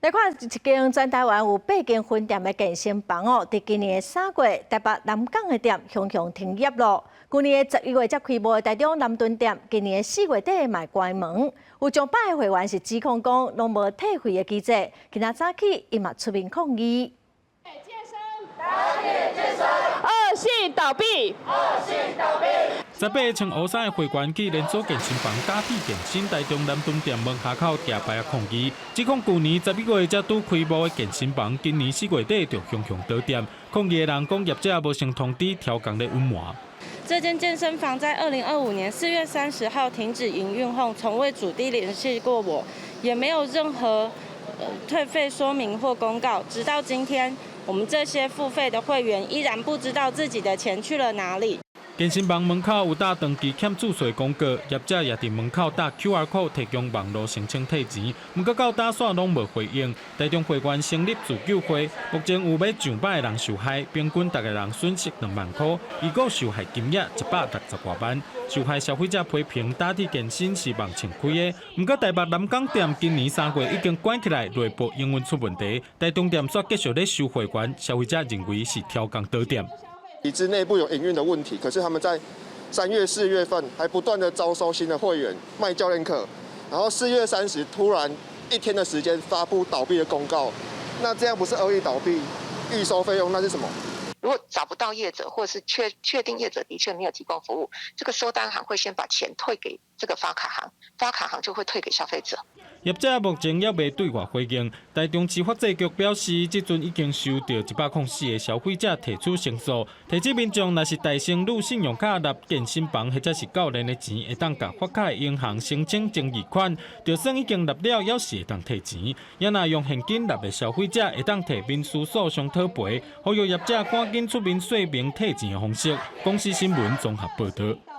來看一間全台灣有八間分店的健身房哦，佇今年的3月，台北南港的店雄雄停業咯。舊年的11月才開幕的台中南屯店，今年的4月底嘛關門。有上百个會員是指控講，攏無退費的機制。今仔早起，伊嘛出面抗議。惡性倒閉，惡性倒閉。18个穿烏衫的會員去連鎖健身房打鐵健身台中南屯店門下口舉牌仔抗議，指控舊年11月才拄開幕的健身房，今年4月底就雄雄倒店。抗議的人講，業者無先通知，刁工咧隱瞞。這間健身房在2025年4月30號停止營運後，從未主動聯繫過我，也沒有任何退費說明或公告，直到今天，我們這些付費的會員依然不知道自己的錢去了哪裡。健身房門口有貼長期欠注稅廣告，業者也佇門口貼 QR code 提供網路申請退錢，毋過到今煞攏無回應。台中會員成立自救會，目前有欲上百个人受害，平均逐个人損失2萬箍，預估受害金額160外萬。受害消費者批評打鐵健身是網前開的，毋過台北南港店今年3月已經關起來，內部營運出問題，台中店煞繼續咧收會員，消費者認為是刁工倒店。已知內部有營運的問題，可是他們在3月、4月份還不斷的招收新的會員，賣教練課，然後4月30突然一天的時間發布倒閉的公告，那這樣不是惡意倒閉、預收費用，那是什麼？如果找不到業者，或是確定業者的確沒有提供服務，這個收單行會先把錢退給這個發卡行，發卡行就會退給消費者。業者目前猶未對外回應。台中市法制局表示，這陣已經收到104個消費者提出申訴，提醒民眾若是代申女信用卡納健身房或者是教練的錢，會當共發卡的銀行申請爭議款，就算已經納了，猶是會當退錢。也若用現金納的消費者，會當提民事訴訟討賠，呼籲業者趕緊出面說明退錢的方式。公視新聞綜合報導。